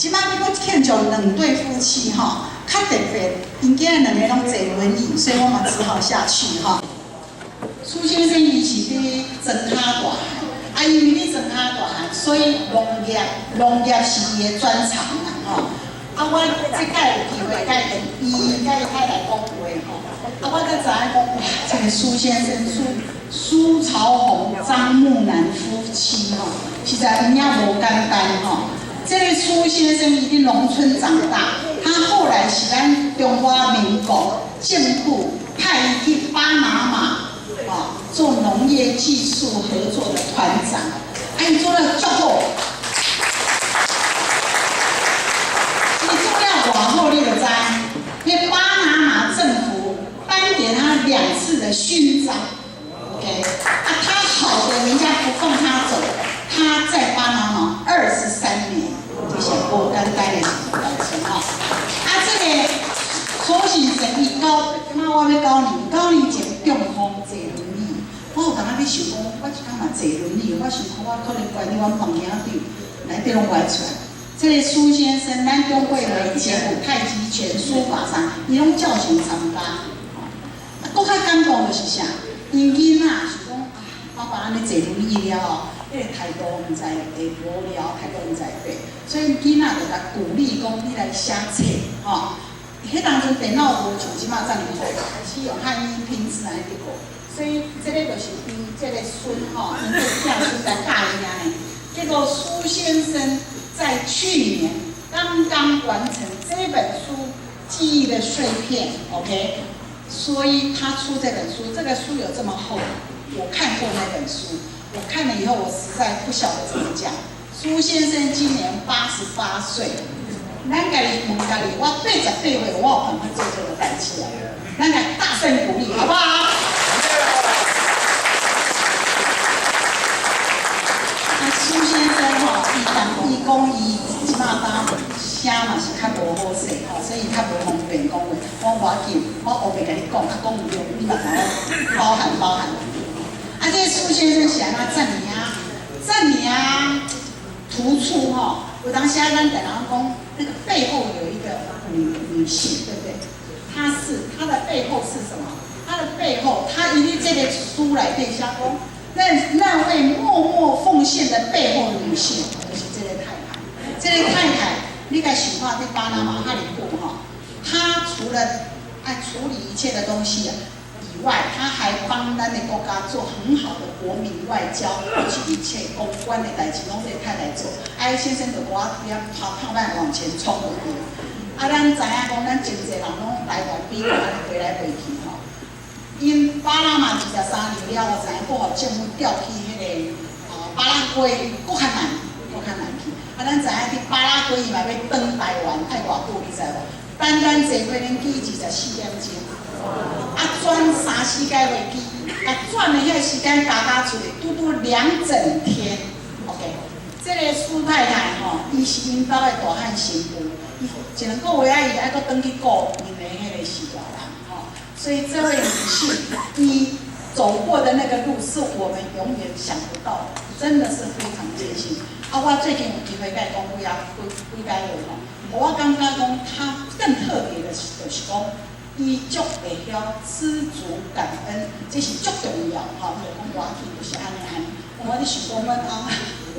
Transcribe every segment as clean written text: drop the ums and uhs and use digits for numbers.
這擺欲閣慶祝兩對夫妻吼，較特別，𪜶囝兩个攏坐輪椅，所以我嘛只好下去吼。蘇先生伊是佇莊跤大漢，啊，因為佇莊跤大漢，所以農業是伊的專長啦吼。啊，我這擺有機會共伊佮伊太太講話吼，啊，我才知影講，哇，這个蘇先生蘇朝宏、張木南夫妻吼，實在有影無簡單吼。這个蘇先生伊佇農村長大，他後來是咱中華民國政府派伊去巴拿馬，啊，做農業技術合作的團長，啊，伊做了足好。伊做了偌好，你就知，彼巴拿馬政府頒給他兩次的勳章，OK，啊，他好的，人家不放他走，他在巴拿馬23年，這是無簡單的代誌吼。啊，這个蘇先生伊九，這擺我欲9年，9年前中風坐輪椅，我有當仔咧想講，我一工嘛坐輪椅，我想講我可能關佇阮房間頂，內底攏歪出來。這个蘇先生，咱中會的擊鼓、太極拳、書法啥，伊攏照常參加。啊，閣較感動的是啥？𪜶囡仔想講啊，爸爸按呢坐輪椅了後，彼个態度毋知會無聊，態度毋知會變，所以囡仔就共鼓勵講，你來寫冊，吼。彼當陣電腦無像這擺遮爾好，開始用漢語拼字來佇學，所以這个就是伊這个孫吼，𪜶個囝孫來教伊按呢。結果蘇先生在去年剛剛完成這本書《記憶的碎片》，OK，所以他出這本書，這個書有這麼厚，我看過那本書，我看了以後，我實在不曉得怎麼講。蘇先生今年88歲，咱家己問家己，我88歲，我有辦法做這个代誌啊？咱來大聲鼓勵，好不好？啊，蘇先生吼，伊講伊講伊這擺當聲嘛是較無好勢吼，所以較無方便講話。我無要緊，我烏白共你講，啊講毋對，你嘛共我包涵包涵。啊，這个蘇先生是按怎遮爾啊，遮爾啊突出吼？有當時咱台人講，那個背後有一個女性，對不對？她的背後是什麼？她的背後，她一定這个書內底寫講，那位默默奉獻的背後女性，就是這个太太。這个太太，你共想看，佇巴拿馬遐爾久吼，她除了愛處理一切的東西啊以外，她還幫咱的國家做很好的國民外交，就是一切公關的代誌，攏這个太太做。啊，先生就我遐跑跑慢往前衝就對。啊，咱知影講，咱真濟人攏來來美國按呢飛來飛去吼。𪜶巴拿馬23年了後，知影閣予政府調去彼个啊巴拉圭，閣較難，閣較難去。啊，咱知影佇巴拉圭伊嘛欲轉台灣愛偌久，你知無？單單坐飛機24點鐘，啊轉三四架飛機，啊轉的彼个時間加加出來，拄拄2整天。OK，這个蘇太太吼，伊是𪜶兜的大漢新婦，伊一兩個月啊，伊愛閣轉去顧𪜶的彼个序大人吼。所以這位女性，伊走過的那個路是我們永遠想不到的，真的是非常艱辛。啊，我最近有機會共伊講幾仔幾幾擺話吼，我感覺講她更特別的是，就是講伊足會曉知足感恩，這是足重要吼。伊就講無要緊，就是按呢按呢。我咧想講，阮翁，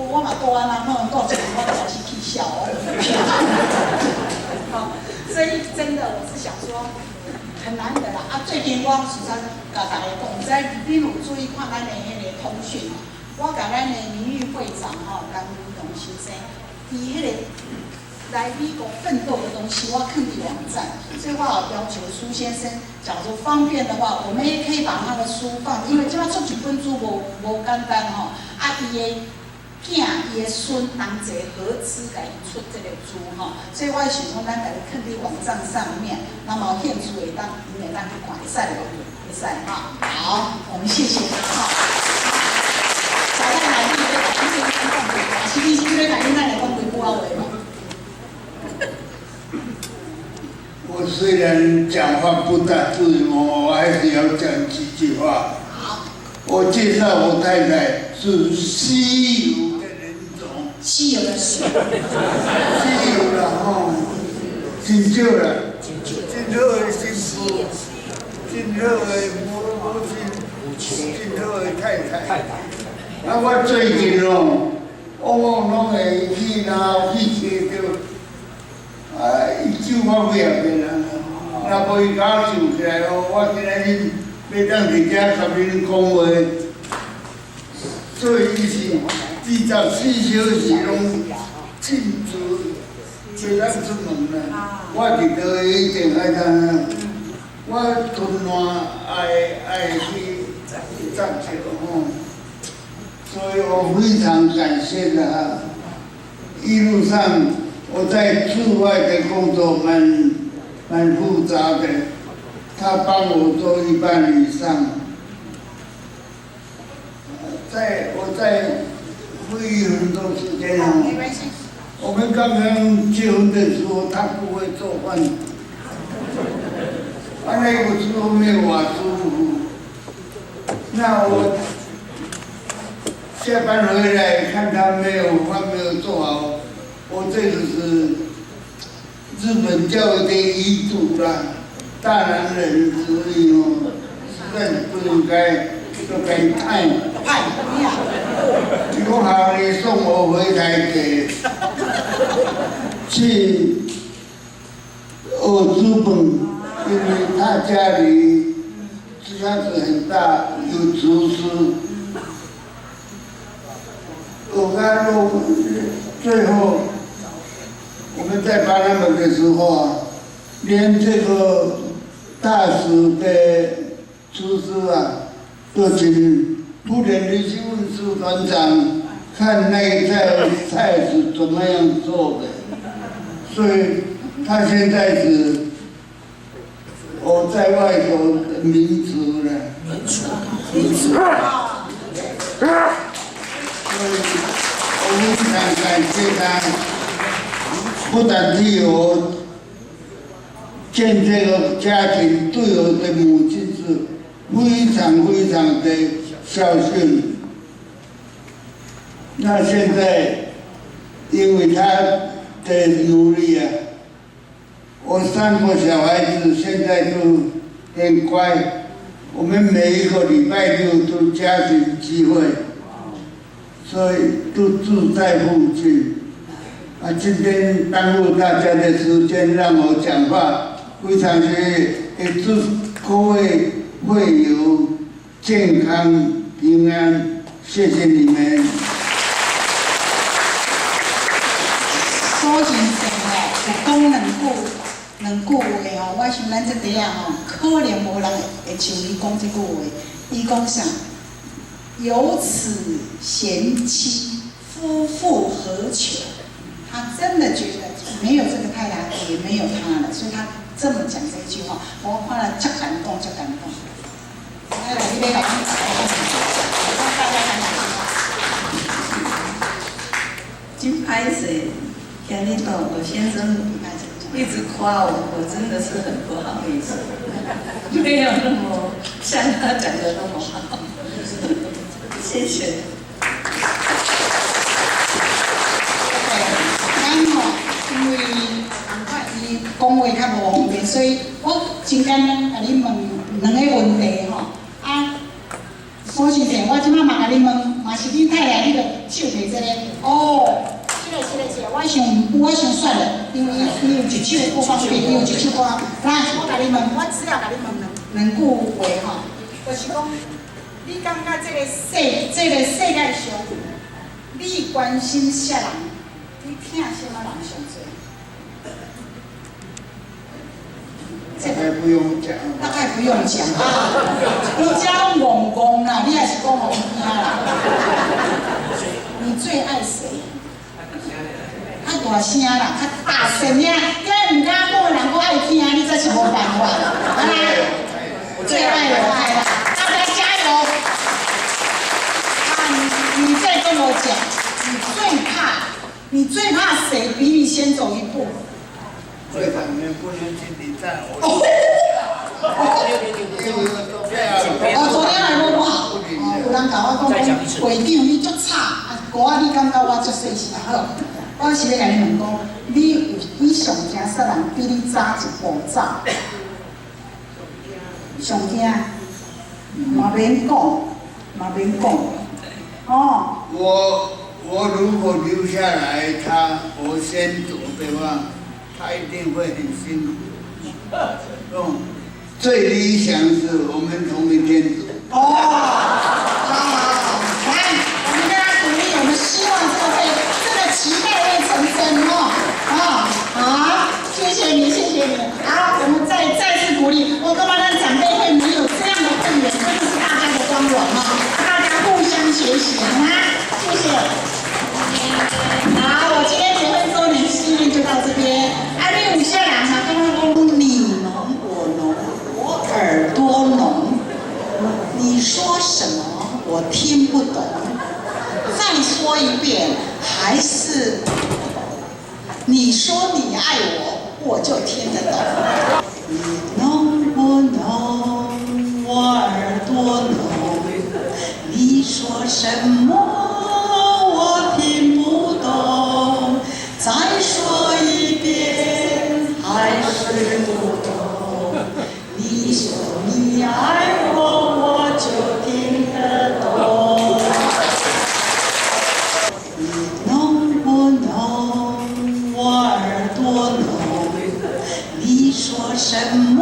我嘛顧阮翁，可能顧一下我就開始起痟，我就好，所以真的我是想說，很難得啦！啊，最近我實在共大家講，毋知恁有注意看咱的彼个通訊，我共咱的名譽會長吼，甘文榮先生，伊彼个來美國奮鬥的東西，我囥佇網站，所以我有要求蘇先生，假如方便的話，我們也可以把他的書放，因為這擺出一本書無簡單吼，啊，伊的囝、伊的孫同齊合資共伊出這个書吼，所以我想講，咱共伊囥佇網站上面，那麼有興趣會當，𪜶會當去看，會使無？會使哈。好，我們謝謝他哈。小太太，你欲共恁先生講幾句話，是你是欲共恁太太講幾句話無？我雖然講話不大自由，我還是要講幾句話。我介紹我太太是稀有的人種。稀稀有的水。稀有啦吼，真少啦，真好的媳婦，真好的母親，真好的太太。啊，我最近哦，往往攏會去哪去揣著，啊，伊手我幾仔遍啊，若無伊共我想起來哦，我今仔日欲當佇遮共恁講話，所以伊是24小時攏進出，袂當出門啦。我佇倒一定愛通啊，我春暖愛愛去紮腳吼。所以我非常感謝他。一路上我在駐外的工作蠻複雜的，他幫我做一半以上。在我在會議很多時間哦。沒關係。我們剛剛結婚的時候，他不會做飯，啊，那個時候沒有瓦斯爐，那我下班回來看他沒有飯沒有做好，我這個是日本教育的遺毒啦，大男人主義哦，實在是不應該，都該判。判你啊！你講好，你送我回台北去學煮飯，因為他家裡家子很大，有廚師。我看到最後，我們在巴拿馬的時候啊，連這個大使的廚師啊，都請不然你去問使團長，看那一道菜是怎麼樣做的。所以他現在是我在外頭的名廚了。名廚，名廚啊！所以我非常感謝他，不但替我建這個家庭，對我的母親是非常非常的孝順。那現在因為他的努力啊，我三個小孩子現在都很乖，我們每一個禮拜六都家庭聚會。所以都住在附近。啊，今天耽誤大家的時間，讓我講話，非常謝謝，也祝各位會友健康平安，謝謝你們。蘇先生吼，有講兩句話吼，我想咱這塊仔吼，可能無人會像伊講這句話。伊講啥？有此賢妻，夫復何求？他真的覺得沒有這個太太，也沒有他了，所以他這麼講這一句話，我看了足感動，足感動。來來，你欲來，讓大家講兩句話。真歹勢，今日到我先生一直誇我，我真的是很不好意思，沒有那麼像他講的那麼好。謝謝。咱吼，因為伊講話較無方便，所以我真簡單共你問兩個問題吼。啊，蘇先生，我這擺嘛共你問，嘛是恁太太，你就手提這個。哦，這個、這個、這個，我想我想算了，因為伊有一手不方便，伊有一手不方便。來，我共你問，我只要共你問兩句話吼，就是講，你感覺這個世界上，你關心啥人？你疼啥物人上濟？大概不用講。大概不用講啊，你遮攏戇戇啦，你也是講予聽啦。你最愛誰？較大聲啦，較大聲爾，這毋敢講的人閣愛聽，你這是無辦法。來，最愛我太太，大家加油！啊，你再跟我講，你最怕誰比你先走一步？會長，你不能請你站我。哦，昨天耳朵不好。哦，有人共我講講，會長你足吵，啊，哥仔你感覺我足細聲好？我是欲共你問講，你有你上驚啥人比你早一步走？上驚，嘛免講，嘛免講，哦。我如果留下來，他我先走的話，他一定會很辛苦。哦，最理想是我們同一天走。哦，好好好，來，我們跟他鼓勵，我們希望這個會，這個期待會成真哦。啊，好，謝謝你，謝謝你。好，我們再次鼓勵。我感覺咱長輩會能有這樣的會員，真的是大家的光榮啊！大家互相學習，好嗎？謝謝。好，我今天結婚週年系列就到這邊。啊，你有啥人嘛？剛剛講你儂我儂，我耳朵聾。你說什麼我聽不懂，再說一遍還是不懂。你說你愛我，我就聽得懂。你儂我儂，我耳朵聾。你說什麼我聽不懂，再說一遍還是不懂。你說你愛我，我就聽得懂。你儂我儂，我耳朵聾。你說什麼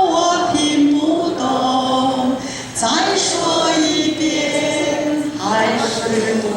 我聽不懂，再說一遍還是不懂。